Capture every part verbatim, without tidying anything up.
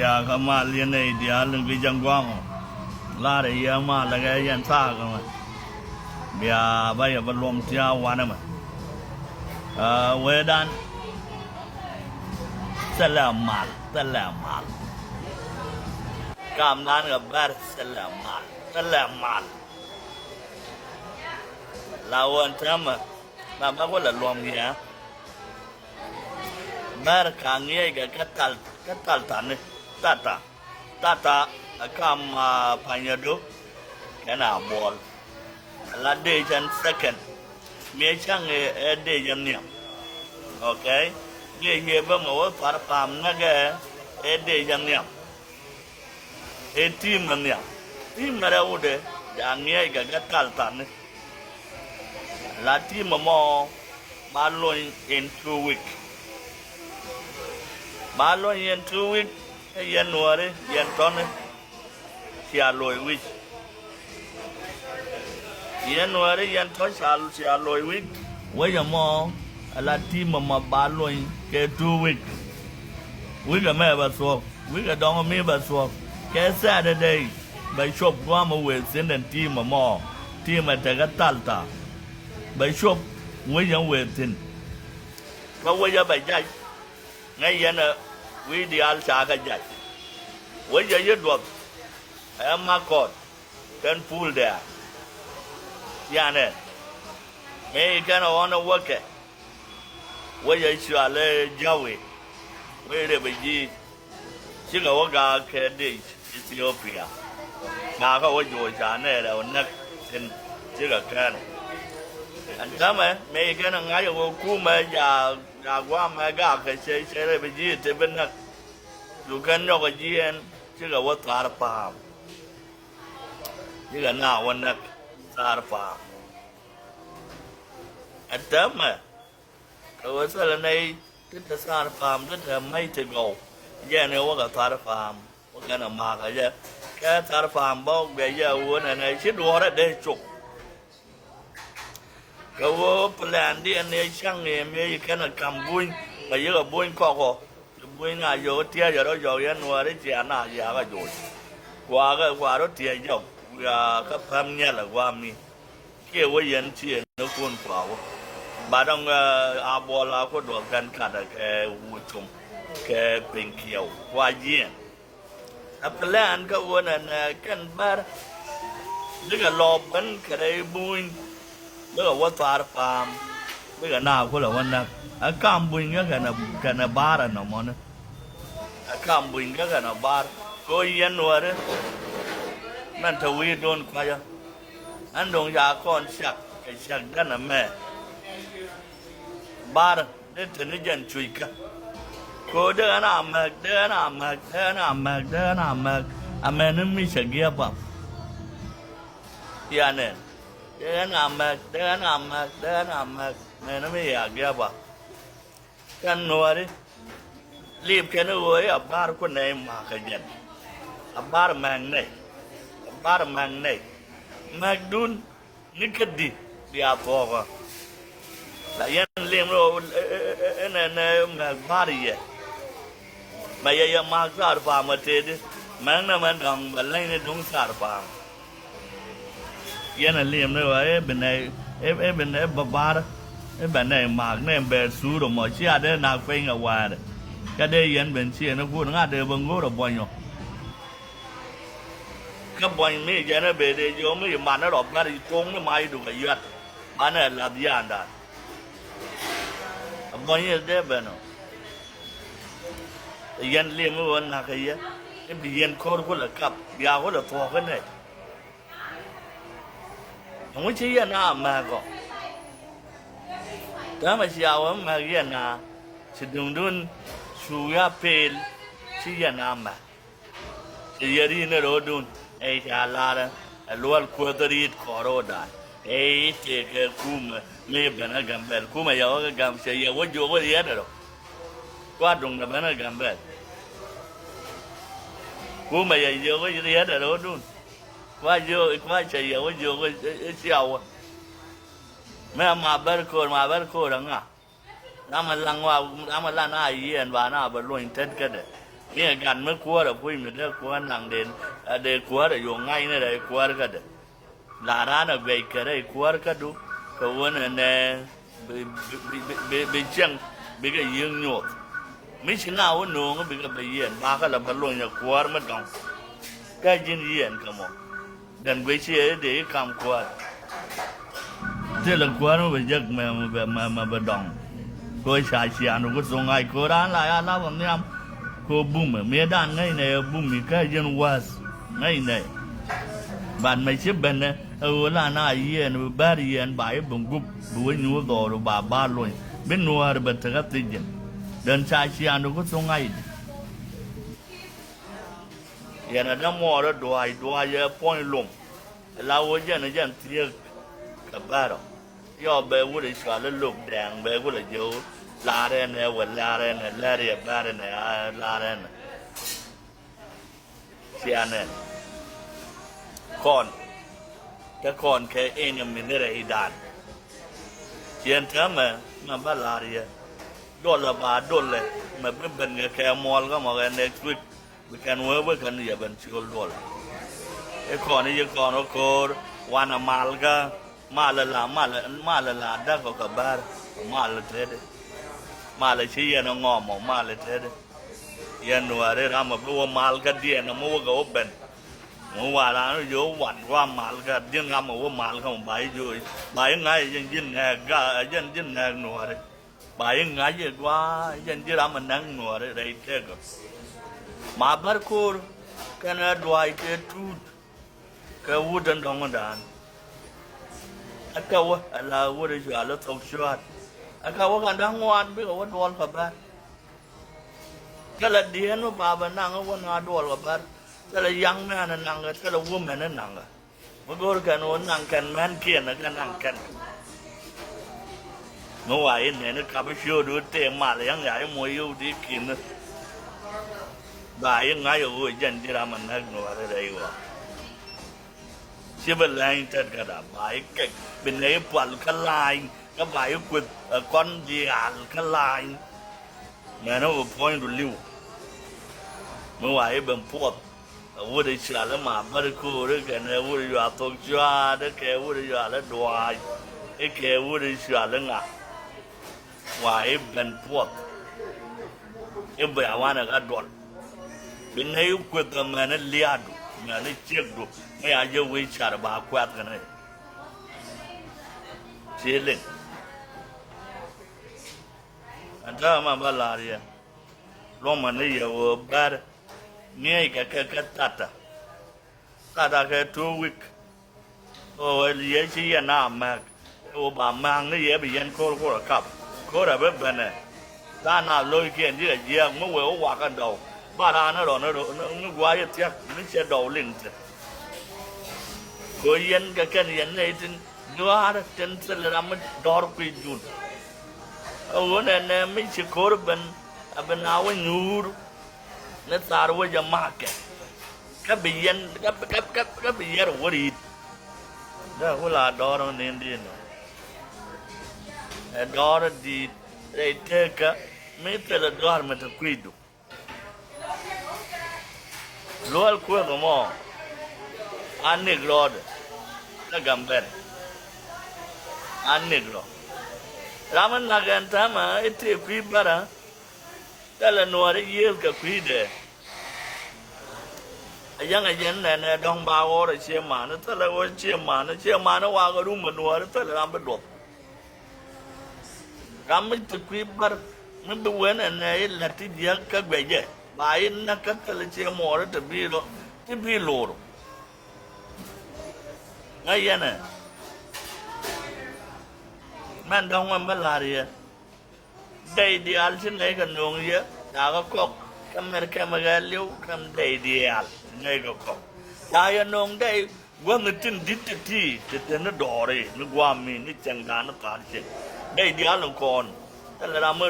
Bia kä mal yɛn nɛy diaal in bi jɛ gɔ̱a̱ŋ ɔ. Lar ɛ yɛ mal ɛ kɛ yɛn thaak ɛmɛ. Bia ba yɛ bä luɔm tia̱a̱ wanɛ mɛ. Aa, wee dan. Thilɛ mal, thilɛ mal. Kamdan kɛ bɛr thilɛ mal, thilɛ mal. La wä ɛn täämɛ. Na bä wä la luɔm yɛ. Bɛr ka ŋiɛc kɛ kä thal, kä thal tani. Thata. Thata ɛ kam, ah, Panyadu kɛnɛ Abuɔl. Ala dec ɛn second. Miɛ cäŋ ɛ, ɛ dec ɛn nhiam. Okay. Dec yɛ bä mɛ wä Tharpam näkɛ ɛ dec ɛn nhiam. Ɛ team ɛn nhiam. Team ɛ rɛwdɛ ja ŋiɛc kɛ kä thal tani. La team ɛmɔ ba lony in two week. Ba lony in two week. Ɛ yɛn nuɔri yɛn tɔni. Cia loc wi̱c. Yɛn nuɔri yɛn tɔ cia, cia loc wi̱c. Wec ɛmɔ ala team ɛmɔ ba lony kɛ two week. Wi̱c ɛmɛ bɛ thuɔ̱k. Wi̱c ɛ dɔ̱ŋ mi bɛ thuɔ̱k kɛ Saturday. Bɛ cop gua̱a̱m ɛ wëë thi̱n ɛn team ɛmɔ. Team ɛ tekɛ thalta. Bɛ cop wec ɛn wëë thi̱n. Kä wec ɛ bɛ jac. Ŋäc yɛn ɛ wi̱i̱ diaal ca kɛ jac. Wec ɛ yi duɔth ɛ Makɔt kɛn Puul Dɛ̈ɛ̈r. Cianɛ mëë kɛn ɛ ɣɔn ɛ wäkɛ. Wec ɛ cual ɛ jäwi wec rep ɛ ji̱. Cikɛ wä gaak kɛ dec Ethiopia. Gaakɛ wä joc ca nɛɛrɛ wä näk thi̱n cikɛ kɛn. Ɛn täämɛ mëë kɛn ɛ ŋa̱c ɛ wä kumɛ ja, ja guamɛ gaak kɛ cɛ, cɛ rep ɛ ji̱ ti bi näk. Cu kɛn nyɔk ɛ ji̱ ɛn cikɛ wä Tharpam. Cikɛ na wä näk Tharpam. Ɛn täämɛ kɛ ɣöö thilɛ nɛy ti te Tharpam ti te mac ti gɔw. Jɛn i̱ wäkɛ Tharpam wäkɛ nɛ ma̱a̱kä jɛ. Kɛ Tharpam bä guiɛ jɛ ɣöö nɛnɛ ci duɔ̱ɔ̱rɛ dee cop. Kɛ ɣöö plan diɛn ni cäŋ i̱ mëë ci kɛn ɛ ka̱m buny kɛ yikɛ buny kɔk ɔ. Ti buny na yio̱w tiɛɛcɛ rɔ jɔk yɛn nuääri cia na yakä joc. Kuakä kua rɔ tiɛɛc jɔk wiaa kä päm nhial ɛ gua̱a̱mi. Kiɛ wä yɛn ciɛ ni kun kua wä. Ba dɔŋ, eh, a buɔl a ku duɔth kɛn katɛ kɛ wucum kɛ piny kiɛw kua jiɛn. A plan kä wä nɛ nɛ kɛn bär. Bikɛ lɔɔp kɛn kɛ rɛy buny. Bikɛ wä Tharpam. Bikɛ na kulɛ wä näk. A kam buny kä kɛnɛ, kɛnɛ bar a nɔmɔni. A kam buny kä kɛnɛ bar. Ko yɛn wä ri. Mɛn te wi̱i̱ don kuayä. Ɛn do̱ŋ ca kɔn cak kɛ cak dɛn ɛmɛ. Bar dee te ni jɛn cuc kä. Ko dee ɛn a mɛk, dee ɛn a mɛk, dee ɛn a mɛk, dee ɛn a mɛk. Amɛn ni mi cɛ giɛ bap. Yanɛ dee ɛn a mɛk, dee ɛn a mɛk, dee ɛn a mɛk. Amɛn ni mi yɛ a giɛ bap. Kɛn nuɔɔri lip kɛn i̱ ɣöö i̱ a bar ku nɛy ma̱a̱kä jɛn. A bar mɛk nɛy. A bar mɛk nɛy. Mɛkdun ni kädi bia thuɔ̱ɔ̱kä. La yɛn lim ni ɣöö ɛ, ɛ, ɛ, ɛ, ɛn ɛ nɛ mɛk bar yɛ. Mɛ yɛ yɛ ma̱a̱k Tharpam ɛ tëëdi. Mɛk nɛ mɛn dɔ̱ŋ bɛ läny ni duŋ Tharpam. Yɛn a liɛm ni ɣöö ɛ bi nɛy, ɛ, ɛ bi nɛy bä bar, ɛ bɛ nɛy ma̱a̱k nɛy bɛ thuur ɛmɔ cia dee nak piny ɛ wa̱a̱rɛ. Kä dee yɛn ben ciëënɛ kun ŋa̱t dee bä ŋo̱r ɛ buɔ̱ny ɔ. Kä buɔ̱ny mi jɛn ɛ ben dee jiɔ mi ci man ni rɔ bär ci to̱o̱ŋ ni mac duk ɛ yuat. Banɛ lath ya̱a̱ndan. Ɛ buɔ̱ny yɛ dee ben ɔ. Ɛ yɛn liɛm ni ɣöö na̱k ɛ yɛ. Ɛ bi yɛn ko̱r kulɛ kap bia kulɛ thuɔ̱k kä nɛy. Ɛŋu ci yɛn a mɛk ɔ? Täämɛ cia wä mɛk yɛn a ci duŋdun cu wi̱i̱ a pel ci yɛn a mɛk. Ci yɛ ri̱i̱n ɛ ro̱o̱dun ɛ ca lar ɛ luäl kuäth ri̱i̱t kɔɔr ro̱o̱dan. Ɛ tëëkɛ kumɛ mi ben ɛ Gambɛl kumɛ yɛ wä kɛ Gam cɛ yɛ wä jiök wä riɛt ɛ rɔ. Kua duŋdɛ ben ɛ Gambɛl. Kumɛ yɛ jiök wä riɛt ɛ ro̱o̱dun. Kua jiök, kua cɛ yɛ wä jiök wä ɛ, ɛ, ɛ ciawä. Mɛ ma bär ko̱r, ma bär ko̱r aŋa. Ram a laŋ wa, ram a laŋ a yiɛn ba na bä luny tet kädɛ. Mi ɛ gat mi kuäär ɛ puc mi dee kuäär naŋden, ɛ dee kuäär ɛ yo̱o̱ ŋa̱cni rɛy kuäär kädɛ. La raan ɛ guɛc kɛ rɛy kuäär kädu kɛ ɣöö nɛnɛ bi, bi, bi, bi, bi cieŋ bikɛ yiëëŋ nyoth. Mi ci na wä nööŋä bikɛ bɛ yiɛn bakä la bä lony ɛ kuäär mi dɔ̱ŋ. Kä ji̱n yiɛn kɛ mɔ. Dɛn guic ci ɛ dee i̱ kam kuäär. Thilɛ kuäär mi bɛ jek mɛ, mɛ, mɛ, mɛ bɛ dɔŋ. Ko ca ciaŋdu ku thuŋ ŋa̱c ko raan la ya lap ɔ nhiam. Ko bumɛ miɛ dan ŋäcnɛ ɛ bumi kä jɛn wäth ŋäcnɛ. Bat mɛ ci bɛnɛ ɛ ɣöö la na yiɛn bi bär yiɛn ba i̱ bi gup bi wä nyuur dhɔɔru ba ba lony bi nuäär bɛ tekä thiec jɛn. Dɛn ca ciaŋdu ku thuŋ ŋa̱cdi. Yɛn a dämuɔɔr ɛ dua̱a̱c dua̱a̱c ɛ puɔ̱ny lom. La wä jɛn jɛn thiek kɛ bärɔ. Yɔ bɛ wut i̱ cɔal i̱ lok dɛɛŋ bɛ wut i̱ jɛ wä. Lar ɛn ɛ wä lar ɛn ɛ lɛr yɛ bär ɛn ɛ a lar ɛn ɛ. Cianɛ kɔn te kɔn kɛ in ɛ minirɛ i̱ dan. Ciɛn täämɛ mɛ bä lar yɛ. Dolɛ ba dolɛ mɛ bi ben kɛ kɛ muɔl kä mɔ kɛ next week. Bi kɛn wee wee kɛn yɛ ben ciöl duɔl. I̱ kɔn i̱ yi kɔn ɔ ko̱o̱r wanɛ malkä. Malɛ la malɛ malɛ la dak ɔ kɛ bär. Malɛ tetdɛ. Malɛ ci yɛn ɔ ŋɔm ɔ malɛ tetdɛ. Yɛn nuääri ram ɔ bi wä malkä diɛn ɔ mi wä kɛ wä ben. Mi wa ran ɔ yɛ wä wat wa malkä diɛn ram ɔ wä malkä mɔ ba i̱ jo̱o̱c ba i̱ ŋa̱c ɛ jɛn ji̱n ŋɛɛk ga ɛ jɛn ji̱n ŋɛɛk nuääri. Ba i̱ ŋa̱c i̱ gua̱a̱ i̱ jɛn ji̱ ram ɛ näk nuɔɔri rɛy tëëkä. Ma bär ko̱r kɛnɛ dua̱a̱c kɛ tuut kɛ wut ɛn dɔ̱ŋ dan. Ɛ kɛ wä ɛ la wut ɛ cual ɛ thok cua̱a̱t. Ɛ kɛ wä kɛn da̱ŋ ŋuan bikɛ wä duɔl kɛ bär. Thilɛ dieen mi ba bɛ naŋ ɛ wä na duɔl kɛ bär. Thilɛ yaŋ mɛn ɛ naŋ kɛ thilɛ wä mɛn ɛ naŋ kɛ. Mi go̱o̱r kɛn ɣöö naŋ kɛn mɛn kiɛn ɛ kɛ naŋ kɛn. Mi wa i̱ nɛn i̱ kap i̱ ciööt ɣöö tëë mal yäŋ ya i̱ muɔc yio̱w di ki̱n. Ba i̱ ŋa̱c ɛ ɣöö jɛn ji̱ ram ɛ näk nuɔɔri rɛy ɣɔɔ. Ci bi lɛny tɛt käda ba i̱ kɛk bi nɛy i̱ pual kä la̱a̱ny kä ba i̱ kueth ɛ kɔn diaal kä la̱a̱ny. Mɛn ɛ ɣöö puɔ̱nydu li̱w. Mi wa i̱ ben puɔth. Ɛ wut i̱ cual i̱ ma bäri ko̱o̱ri kɛn ɛ wut i̱ yual thok cuaat i̱ kɛ wut i̱ yual i̱ duaac i̱ kɛ wut i̱ cual i̱ ŋa. Wa i̱ ben puɔth i̱ bɛ a wanɛ ɣä duɔl. Bi nɛy i̱ kueth ɛ mɛn i̱ liaadu mɛn i̱ ciekdu mi a jɛ wec car ba kuath kɛn i̱ ci liŋ. Ɛn täämɛ ma bä la̱r yɛ luɔmɛ ni yɛ ɣöö bär. Ŋi̱eeckɛ kɛ kɛ thatä. Thatä kɛ two week. Ɣöö yɛ ci yɛn a mɛk ɣöö ba mɛk ni yɛ bi yɛn ko̱r ko̱r ɛ kap ko̱r ɛ bi benɛ. Tha̱a̱ŋ na lo̱ckiɛn ji̱ ɛ jiääk mi wëë wä wakä dɔw. Ba raan ni rɔ ni rɔ ni gua̱a̱c ɛ thia̱k mi cɛ dɔw liŋ thi̱n. Kɛ ɣöö yɛn kɛ kɛn yɛn nɛy tin dua̱a̱r tin thil ram mi dɔ̱r kui̱ jun. Ɛ ɣöö nɛnɛ mi ci ko̱r ben a ben a wä nyuur. Ni thaar wec a makɛ kä bi yɛn kä bi kä kä kä bi yɛr wä ri̱i̱t. Dee wula dɔɔr ɔ nin di̱i̱n ɔ ɛ dɔɔr di̱i̱t rɛy teekä mi thilɛ dɔɔr mi te kui̱du. Luɔl kueth ɛmɔ a nik rɔɔdɛ kä gam bɛr a nik rɔ. Ram in ŋak ɛn täämɛ i̱ tëë kui̱ bärä. Thilɛ nuɔɔri yiëëth kɛ kui̱dɛ. A yäŋ a yɛn nɛnɛ dɔ̱ŋ ba ɣɔr a cie man thilɛ ɣöö cie man cie man wakä rum a nuɔɔri thilɛ ram bi duɔth. Ram mi te kui̱ bär mi bi wen ɛnɛ i̱ la̱t ti jiäk kä guɛcɛ ba i̱ näk kä thilɛ cie muɔɔri te bi rɔ ti bi lor. Ŋäc yɛn ɛ mɛn dɔ̱ŋ mɛn bä la̱r yɛ. Dɛy diaal ci ŋäc kɛ nööŋ yɛ dakä kɔk kä mɛr kɛmɛ ɣɛɛliw kɛm dɛy diaal ci ŋäc kɛ kɔk. Ca yɛ nööŋ dɛy guänh tin di̱t ti ti ti te ni dɔɔri ni gua̱a̱mi ni cɛŋdan ni thaar cieŋ. Dɛy diaal ni kɔn thilɛ ram mi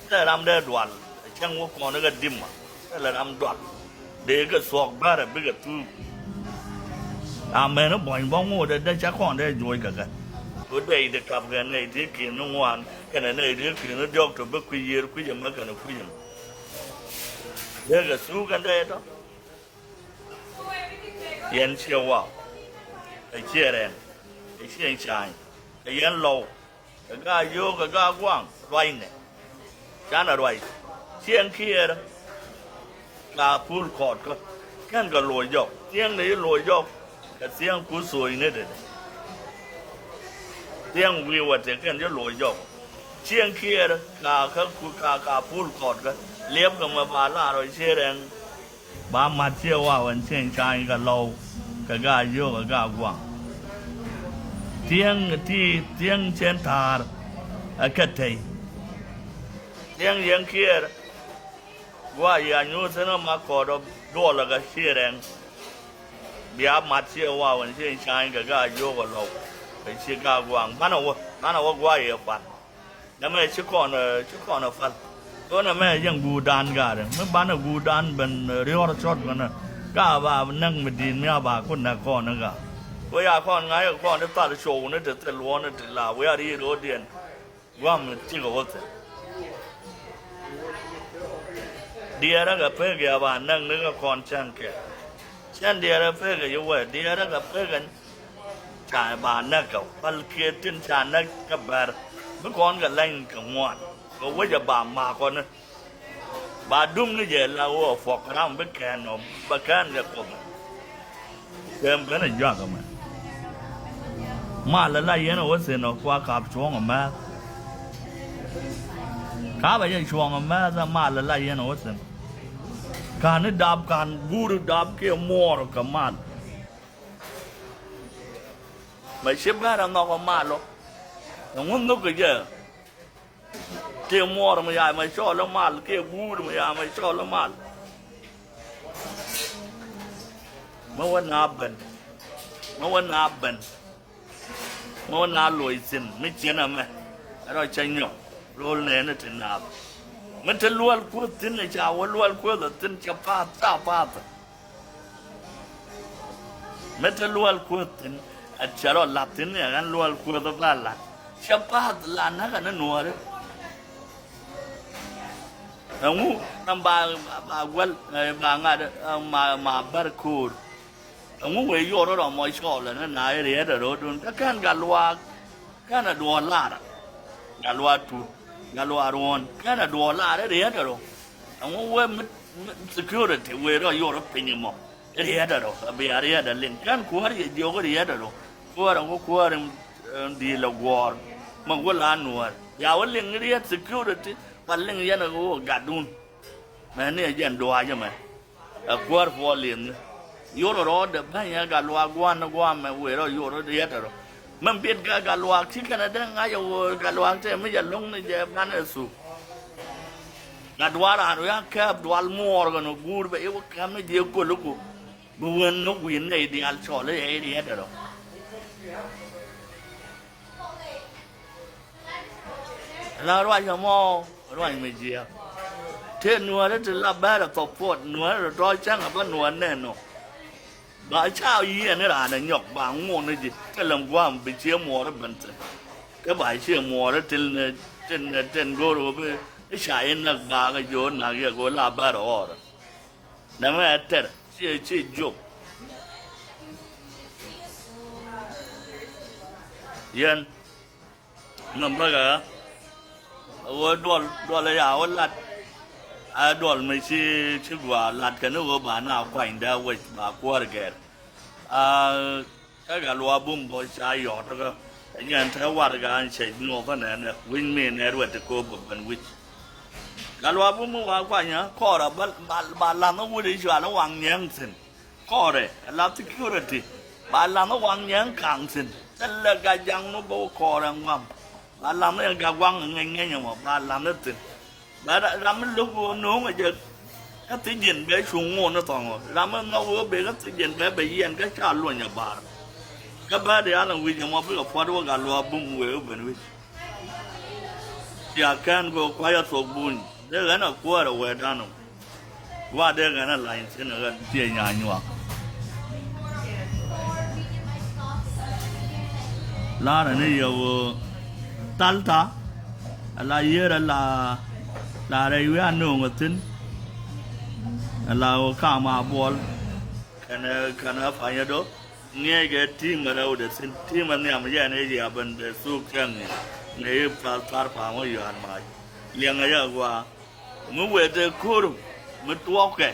thilɛ ram dee dual. Cäŋ wä kɔn ikä dimä thilɛ ram dual. Dee kɛ thuɔ̱k bärɛ bikɛ thuuk. Amen i̱ buɔ̱ny bä ŋo̱o̱dɛ dee cä kɔn dee juɔc kɛ kɛ. Wä dee i̱ di kap kɛ nɛy ti ki̱n ni ŋuan kɛnɛ nɛy ti ki̱n ni diɔ̱k tɔ bi kui̱ yiër kui̱c ɛmɛ kɛnɛ kui̱c ɛmɛ. Dee kɛ thuk kɛn dee tɔ. Yɛn ciɛ waw. Ɛ ciɛ rɛŋ. Ɛ ciɛ cany. Ɛ yɛn lɔw. Kɛ ga yio̱o̱k kɛ ga gua̱a̱ŋ ruacnɛ. Canɛ ruac. Ciɛŋ kiɛɛrä. Ka pul kɔɔtkä. Kɛn kɛ loc jɔk. Thiäŋ ni ci loc jɔk. Kɛ thiäŋ ku thoc ni tetdɛ. Thiäŋ wi̱i̱ wä tëë kɛn ci loc jɔk. Ciɛŋ kiɛɛrä. Ka kä ku ka ka pul kɔɔtkä. Liɛpkɛ mɛ ba lar ɔ ciɛ rɛŋ. Ba mat ciɛ waw ɛn cieŋ cany kɛ lɔw kɛ ga yio̱o̱k kɛ ga gua̱a̱ŋ. Thiäŋ ti thiäŋ cɛn ta̱a̱r ɛ kɛ tey. Thiäŋ yɛn kiɛɛr. Gua̱a̱ yia nyuuth thin ɛ ma kɔɔt ɔ duɔlɛ kɛ ciɛ rɛŋ. Bia mat ciɛ waw ɛn cieŋ cany kɛ ga yio̱o̱k kɛ lɔw kɛ ci ga gua̱a̱ŋ. Banɛ wä banɛ wä gua̱a̱ yɛ kuan. Nɛmɛ ci kɔn, eh, ci kɔn ɛ pal. Kɔn ɛmɛ yɛn guurdan gaarɛ. Mi banɛ guurdan ben, eh, riɔr cɔt ben, eh, ka ba näk mi di̱i̱t mi a ba ku näk kɔn ɛ gaar. Wee ya kɔn ŋa̱c kɛ kɔn ti thal show ni ti thil luɔn ni ti la. Wee a ri̱i̱r ro̱diɛn. Guam mi ti kɛ wä thil. Diɛɛrä kɛ pek ya ba näk ni kɛ kɔn cäŋ kɛ. Cɛn diɛɛrä pek kɛ yi wee. Diɛɛrä kɛ pek kɛ Ca ba näk kɛ pal kiɛ tin ca näk kɛ bɛr. Mi kɔn kɛ leny kɛ ŋuan kɛ wec ɛ ba makɔni. Ba dum ni jɛ la wä puɔk ram bi kɛn ɔ bɛ kɛn kɛ kuɔth. Kɛm kɛn ɛ juak ɛmɛ. Mal ɛ la yɛn ɛ wä thin ɔ kua kap cuɔ̱ŋ ɛ mɛth. Kap ɛ jɛ cuɔ̱ŋ ɛ mɛth ɛ mal ɛ la yɛn ɛ wä thin. Kan ni dap kan guur dap kiɛ muɔɔr kɛ mal. Mɛ ci bɛr ɛ nhɔk ɛ mal ɔ. Ɛŋu nhök kɛ jɛ. Tëë muɔɔr mi ya̱a̱ mɛ cɔɔl ɛ mal kiɛ guur mi ya̱a̱ mɛ cɔɔl ɛ mal. Mɛ wä na ben. Mɛ wä na ben. Mɛ wä na loc thi̱n mi ciɛn ɛmɛ. Ɛ rɔ cä nyɔk ro̱l nɛɛni ti naath. Mi te luäl kuäth thi̱n ɛ ca wä luäl kuäth ɛ thi̱n cɛ path ca path. Mi te luäl kuäth thi̱n ɛ cɛ rɔ la̱th thi̱n ɛ ɣän luäl kuäth ɛ ba la̱th. Cɛ path la näk ɛ ni nuɔ̱ɔ̱ri. Ɛŋu ram ba ba guäl ɛ ba ŋa̱t ɛ ma ma bär ko̱o̱r. Ɛŋu wëë yuɔr rɔ mɔ cɔɔl ɛn na i̱ riɛt ɛ ro̱o̱dun kä kɛn Gatluak. Kɛn ɛ duɔl lar. Gatluak Tut, Gatluak Ruɔ̱n kɛn ɛ duɔl lar i̱ riɛt ɛ ro̱o̱. Ɛŋu wëë mi, mi security wëë rɔ yuɔr rɔ piny mɔ i̱ riɛt ɛ ro̱o̱ ɛ bia riɛt ɛ liŋ kɛn kuäär yɛ jiök i̱ riɛt ɛ ro̱o̱. Kuäär ɛŋu kuäär in, in di̱i̱l ɛ guɔ̱ɔ̱r. Mɛ wä la nuäär bia wä liŋ i̱ riɛt security. Ba liŋ yɛn ɛ ɣöö gatdun. Mɛni ɛ jɛn duaacä mɛ. Ɛ kuäär puɔl li̱eŋni. Yorɛ rɔɔdɛ bänyɛ Gatluak gua̱n ni gua̱a̱mɛ wëë rɔ yorɛ riɛtɛ rɔ. Mɛn biɛt kɛ Gatluak ci kɛnɛ dee ŋa̱c ɛ ɣöö Gatluak tɛ mi jɛ lo̱ŋni jɛ banɛ thuk. Gatluak raan wi̱i̱ a kɛɛp dual muɔɔr kɛn ɔ guur bɛ i̱ wä kɛ̈m ni jiɛ köl iku. Bi wen ni wi̱i̱ nɛy diaal cɔɔl i̱ ɛ riɛtɛ rɔ. La ruac ɛmɔ ruac mi jiääk. Tëë nuäärä ti la bɛ̈rɛ thɔpuɔt nuäärä ti tɔ̱ cäŋ ɛ bä nuäär nɛn nɔ. Ba ca yiëë ni raan ɛ nyɔk ba ŋuɔn ni ji̱ kɛ lɛm gua̱a̱m bi cië muɔɔrä ben thi̱n. Kä ba cië muɔɔrä tin tin tin go̱o̱r ɣöö bi i̱ ca i̱ näk baak ɛ jiö näk yɛ go̱o̱r la bɛ̈rɛ ɣɔɔrä. Nɛmɛ ɛ tɛr ciɛ ciɛ jiök. Yɛn. Nɔm bäkɛ ɣä. Ɣöö duɔl duɔl ɛ ya wä lat. A duɔl mi ci ci gua lat kɛn ɣöö ba na kuany dee wec ba kuäär gɛr. A kä Gatluak Bum bä ca yɔt kä. Nyɛn te warɛgak an cɛ nyuɔth nɛnɛ wi̱ny mi nɛ ruɛt ti ko̱o̱p bä ben wi̱c. Gatluak Bum mi wa kuany ɣä kɔɔrɛ ba ba ba lath ni wut i̱ cual i̱ waŋ nyɛŋ thi̱n. Kɔɔrɛ ɛ la security ba lam ni waŋ nyɛn kaŋ thi̱n. Thilɛ Gatjaŋ ni bä wä kɔɔrɛ ŋuam ba lam ni Gatwaŋ ŋɛny ŋɛny ɛmɔ ba lam ni thi̱n. Bɛ ram mi lo̱k ɣöö no̱o̱ŋ ɛ jɛ kä thi̱c ji̱n bɛ cuŋ ŋo̱o̱n ni thɔŋ ɣöö ram mi nhɔk ɣöö bɛ kä thi̱c ji̱n bɛ bɛ yiɛn kä ca luɔ̱ny ɛ baar. Kä bɛ diaal ɛn wi̱c ɛmɔ bikɛ puɔ̱t wä Gatluak Bum wëë wä ben wi̱c. Cia kɛn kɛ kua̱c a thok buny dee ɣän a kuäär a wɛɛt danɔ. Wa dee ɣän a lany thi̱n a ɣän tiee nya nyuak. La̱rä ni yɛ ɣöö thal tha a la yiër a la la rɛy wi̱i̱ a nööŋ a thi̱n. Ala ɣöö kam a buɔl kɛnɛ kɛnɛ pa̱nyɛ do̱. Ŋiɛckɛ ti̱i̱mɛ rɛwdɛ thi̱n, ti̱i̱mɛ nhiam yɛn i̱ yia ben bɛ thuk cäŋ ni ŋi̱i̱c i̱ path thar pa̱a̱m wä yɔ̱a̱n mac. Liɛŋɛ yɛ gua̱a̱ mi wëë te ko̱r mi tuɔɔkɛ.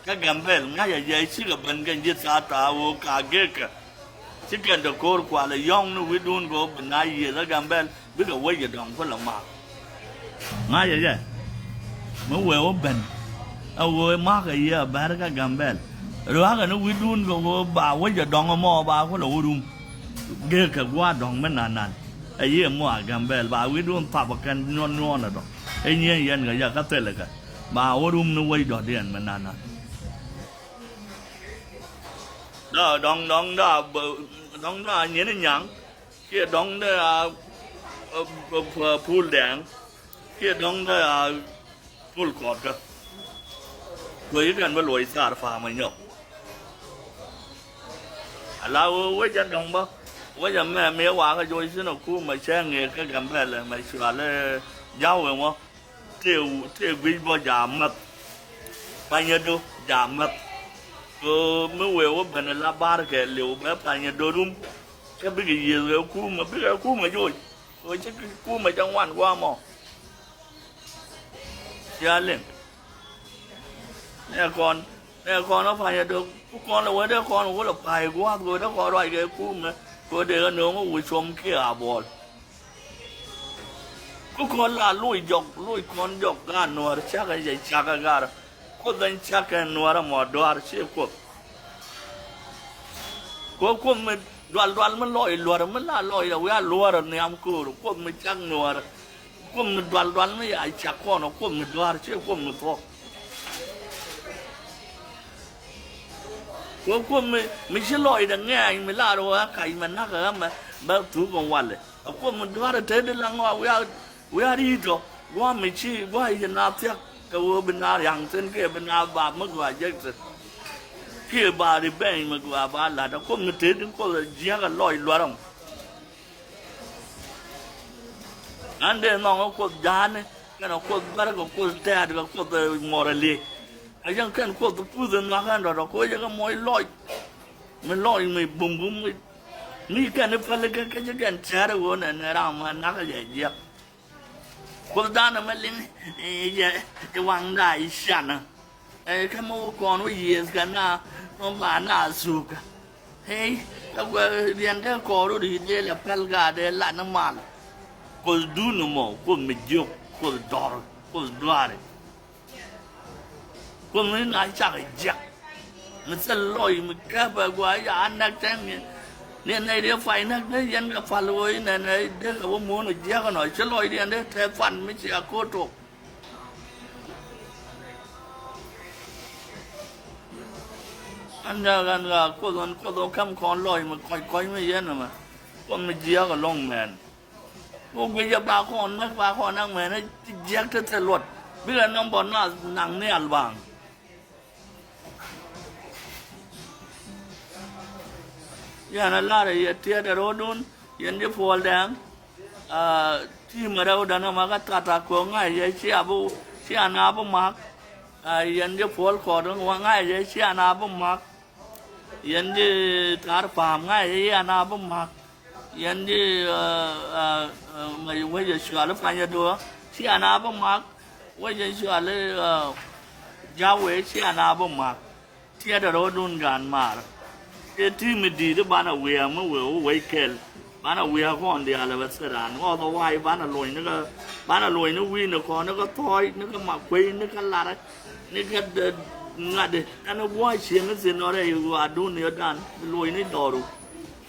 Kä Gambɛl ŋa̱cä jɛ cikɛ ben kɛ ji̱ thaathaa ɣöö ka gekä. Ci kɛn te ko̱o̱r kualɛ yɔ̱ŋ ni wi̱dun kɛ ɣöö bi na yiëëth ɛ Gambɛl bikɛ wec jɛ dɔ̱ŋ kulɛ ma̱a̱k. Ŋa̱cä jɛ mi wëë wä ben ɛ ɣöö ma̱a̱kɛ yiëë ɛ bɛr kä Gambɛl. Rua̱kɛ ni wi̱dun kɛ ɣöö ba wec jɛ dɔ̱ŋ ɛmɔ ba kulɛ wä rum. Gekä gua̱a̱r dɔ̱ŋ mi na̱n na̱n ɛ yiëë mɔ a Gambɛl ba wi̱dun thapä kɛn nyuɔ̱n nyuɔ̱ɔ̱n ɛ dɔ̱ŋ. Ɛ nyieen yɛn kɛ jɛ kä thilɛ kɛ ba wä rum ni wec dɔ̱diɛn mi na̱n na̱n. Dɔ̱ŋ dɔ̱ŋ dɔ̱ŋ dɔ̱ŋ dɔ̱ŋ dɔ̱ŋ a nyin nyaŋ kiɛ dɔ̱ŋ dɔ̱ŋ a pul dɛŋ kiɛ dɔ̱ŋ dɔ̱ŋ a pul kɔɔtkä. Kuɛ yi kɛn bä luɔc thar pa̱a̱m a nyɔk. Ala wee wec a dɔ̱ŋ bä wec a mɛ mi wakä joc thin a kumɛ cɛ ŋeek kä Gambɛl mɛ cual ja̱w wee ŋɔ. Tëë tëë guic bä ja̱a̱ mäth. Panyädu ja̱a̱ mäth. Kɛ mi wëë wä ben la barkɛ liw bɛ panyädu rum. Kä bikɛ yiëth kɛ kumä bikɛ kumä joc kɛ ci kumä ca ŋuan gua̱a̱ mɔ. Cia liŋ. Nɛ kɔn nɛ kɔn ɔ panyädu ku kɔn lɛ wee dee kɔn wä lɛ pay gua̱a̱th kɛ wee dee kɔn ruac kɛ kumä kɛ wee dee kɛ no̱o̱ŋ wä cuɔm kiɛ a buɔl. Ku kɔn la loc jɔk loc kɔn jɔk gaat nuäär cakɛ jɛ cakɛ gar. Kuoth ɛn cakɛ nuäär ɛmɔ duaar ciɛ kuoth. Kuoth kuoth mi dual dual mi lɔc luäär mi la lɔc la wiaa luäär nhiam ko̱o̱r kuoth mi cak nuäär. Kuoth mi dual dual mi ya cak kɔn kuoth mi duaar ciɛ kuoth mi thuɔ̱k. Kuoth kuoth mi mi ci lɔcdɛ ŋɛɛny mi la rɔ ɣä kac mɛ nakä ɣä mɛ bä thuk kɔn walɛ. A kuoth mi duaar te di la ŋɔak wiak wiak ri tɔ gua̱a̱ mi ci gua̱a̱ i̱ na thiak kɛ ɣöö bi na riaŋ thi̱n kiɛ bi na bap mi gɔaa jek thi̱n. Kiɛ ba ri bɛny mi gɔaa ba la̱t a kuoth mi te di kuoth jiäk a lɔc luaräm. An dee nhɔŋ a kuoth ja̱a̱ni kɛn a kuoth bärkɛ kuoth tɛ̈t kɛ kuoth ŋuɔr a liec. A yäŋ kɛn kuoth puth in nhɔak ɛn dɔ̱t a koc a kɛ moc lɔc. Mi lɔc mi bumbum mi kɛn i̱ pälikä kä ci kɛn cäär i̱ ɣöö nɛn ɛ ram ma nakä jɛ jiɛk. Kuothdan ɛmɛ liŋ i̱ jɛ i̱ waŋda i̱ canä. Ɛ kä mi wä kɔn wä yiëëth kɛ na mi ba na thukä. Ëë kä guɛ riɛn dee kɔɔr wä ri̱i̱t leel ɛ päl gaat ɛ lat ni mal. Kuothdun ɛmɔ kuoth mi jiök kuoth dɔr kuoth duaari. Kuoth mi na cak jiak mi thil lɔc mi kɛpɛ gua ya a nɛk tɛŋ ni ni nɛy dee pay nɛk dee yɛn kɛ pal woi nɛ nɛ dee kɛ wä muɔ̱ɔ̱n jiak nɔ ci lɔc diɛn dee tɛ pan mi ci a ko̱o̱t tok. An ŋa ɣän ɣa kuoth ɣän kuoth ɣä käm kɔn lɔc mi kɔc kɔc mi yɛn ɛmɛ kuoth mi jiak ɛlɔŋ mɛn. Wä guic ɛ ba kɔn näk ba kɔn näk mɛn ɛ jiɛk te thil luɔt bikɛ nɔmbɔ nath naŋ nhial baŋ. Yɛn a lar ɛ yɛ tiɛt ɛ ro̱o̱dun yɛn ji̱ puɔl dɛŋ. Ti̱i̱m ɛ rɛwdɛn ɛmɛ kä tata kɛ ŋa̱c yɛ cia bi cia na bi ma̱k. Yɛn ji̱ puɔl kɔɔt ŋa̱c yɛ cia na bi ma̱k. Yɛn ji̱ ta̱a̱r pa̱a̱m ŋa̱c yɛ yɛn a bi ma̱k. Yɛn ji̱ mɛ wec ɛ cuali panyɛ duɔ̱ɔ̱ cia na bi ma̱k. Wec ɛ cuali ja̱ wee cia na bi ma̱k. Tiɛt ɛ ro̱o̱dun gaan maar. Ëë ti̱i̱ mi di̱i̱t i̱ banɛ wiaa mi wee wä wec kɛl. Banɛ wiaa kɔn diaal ɛ bɛ thil raan ɣɔth ɛ wa̱a̱ i̱ banɛ lo̱ny ni kä banɛ lo̱ny ni wi̱i̱ ni kɔn ni kä thɔɔc ni kä makuey ni kä larɛ ni kä ŋa̱t. Ɛn ɛ gua̱a̱c cieŋ i̱ thin ɔ rɛy ɣöö a duun ni ɣä dan lo̱ny ni dɔɔru.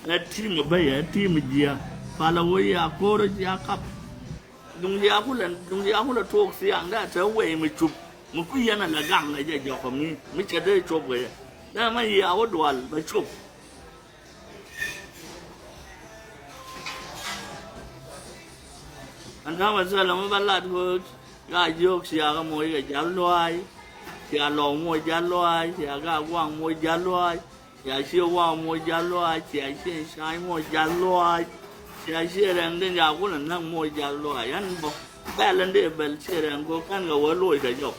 Ɛ ti̱i̱ mi bäc ɛ ti̱i̱ mi jiääk palɛ wee ya ko̱r ɛ jiääk kap. Duŋ liaak kulɛ duŋ liaak kulɛ tuɔɔk thiaŋdɛ a te wee mi cup mi kui̱ yɛn a lɛ gaŋ ɛ jɛ jɔk ɛ mi mi cɛ dee cup kɛ jɛ. Dee mɛ yiaak wä dual bɛ cup. Ɛn täämɛ thilɛ mi bä lat ɣöö gaa jiök cia kä moc kɛ ja̱l luaac. Cia lɔw moc ja̱l luaac cia gaa guaŋ moc ja̱l luaac. Cia cië waw moc ja̱l luaac cia cië ca̱a̱ny moc ja̱l luaac. Cia cië rɛŋ den ca kulɛ näk moc ja̱l luaac ɛn bä bɛl ɛn dee bɛl cië rɛŋ kɛ kɛn kɛ wä loc kɛ jɔk.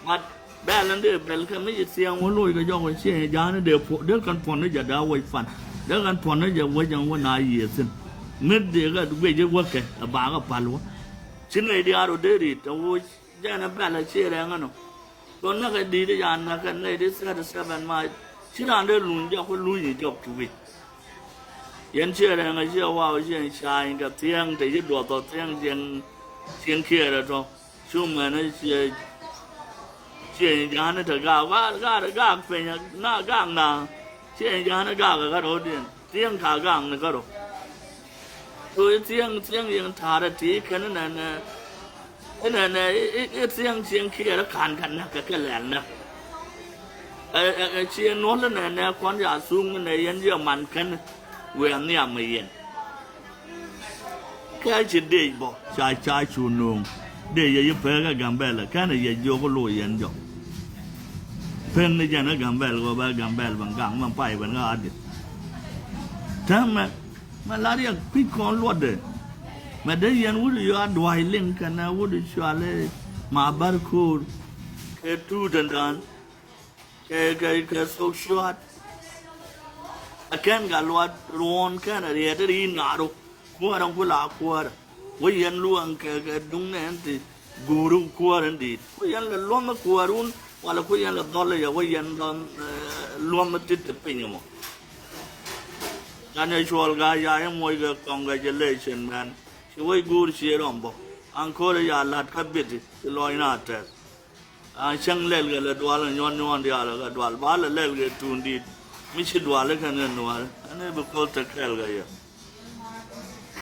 But Bɛl in dee bɛl kɛ mi ci thiɛŋ wä loc kɛ jɔk wä ciɛ ja̱a̱n in dee puɔ̱ dee kɛn puɔ̱n ni jɛ daa wec pan. Dee kɛn puɔ̱n ni jɛ wec ɛn wä na yiëë thi̱n. Mi dee kɛ guic i̱ wäkɛ ɛ bakɛ pal wä. Ci nɛy diaar wä dee ri̱t ɛ woc jɛn ɛ bɛl ɛ ciɛ rɛŋ ɛnɔ. Kɛ näk ɛ di̱t i̱ ca näk ɛ nɛy di thirty seven ma ci raan dee luny jɔk wä luny i̱ jɔk ti wi̱c. Yɛn ciɛ rɛŋ ɛ ciɛ waw ciɛ ca̱a̱ny kɛ thiɛŋ te ci duɔth ɔ thiɛŋ ciɛŋ ciɛŋ kiɛɛr ɛ tɔ. Cu mɛn ciɛ ciɛ ja̱a̱n te gaak gaak gaak piny na gaak na ciɛ ja̱a̱n gaak kä ro̱diɛn thiɛŋ ka gaak ni kä ro̱. Cu i̱ thiɛŋ thiɛŋ yɛn ta̱a̱rɛ ti kɛn nɛn nɛ inɛnɛ i̱ thiɛŋ ciɛŋ kiɛɛr kan kɛ näk kɛ kɛ lɛl näk. Ɛ ciɛ nuɔ̱l inɛnɛ kuɔn ya thuŋ inɛ yɛn jiɛ man kɛn wiɛ nhiam ɛ yɛn. Kɛ ci dec bɔ ca ca cu no̱o̱ŋ dec yɛ yi pek ɛ Gambɛl kɛn ɛ yɛ jiök lo̱c yɛn jɔk. Pek ni jɛn ɛ Gambɛl kɛ bɛ Gambɛl bɛ gaŋ mɛ pay bɛ ŋa̱a̱t dit. Täämɛ mɛ la riɛk kui̱c kɔn luɔtdɛ. Mɛ dee yɛn wut yɔ a dua̱a̱c liŋ kɛnɛ wut cuali ma bär ko̱o̱r kɛ tuut ɛn daan. Kɛ kɛ kɛ thok cua̱t. Ɛ kɛn ka luat ruɔ̱ɔ̱n kɛn ɛ riɛt ri naru. Kuäärä ku la kuäärä wä yɛn luäŋ kɛ kɛ duŋ nɛn ti guuri kuäärä di̱i̱t wä yɛn lɛ luɔ̱mä kuäärä wun. Walɛ ku yɛn lɛ dhɔl yɛ wä yɛn luɔ̱mä ti ti piny mɔ. Kan yɛ cuɔl ga ya yɛ muɔc kɛ congratulation mɛn. Ci wec guur ci rɔm bɔ an ko̱rä ya la̱t kä biti ci lɔc na tɛth. An cäŋ lɛl kɛ lɛ dual nyuɔn nyuɔn diaal kɛ dual ba lɛ lɛl kɛ tun dit. Mi ci dual kɛn kɛ nuäär ɛn bi ko̱l tek kɛɛl kɛ yɛ.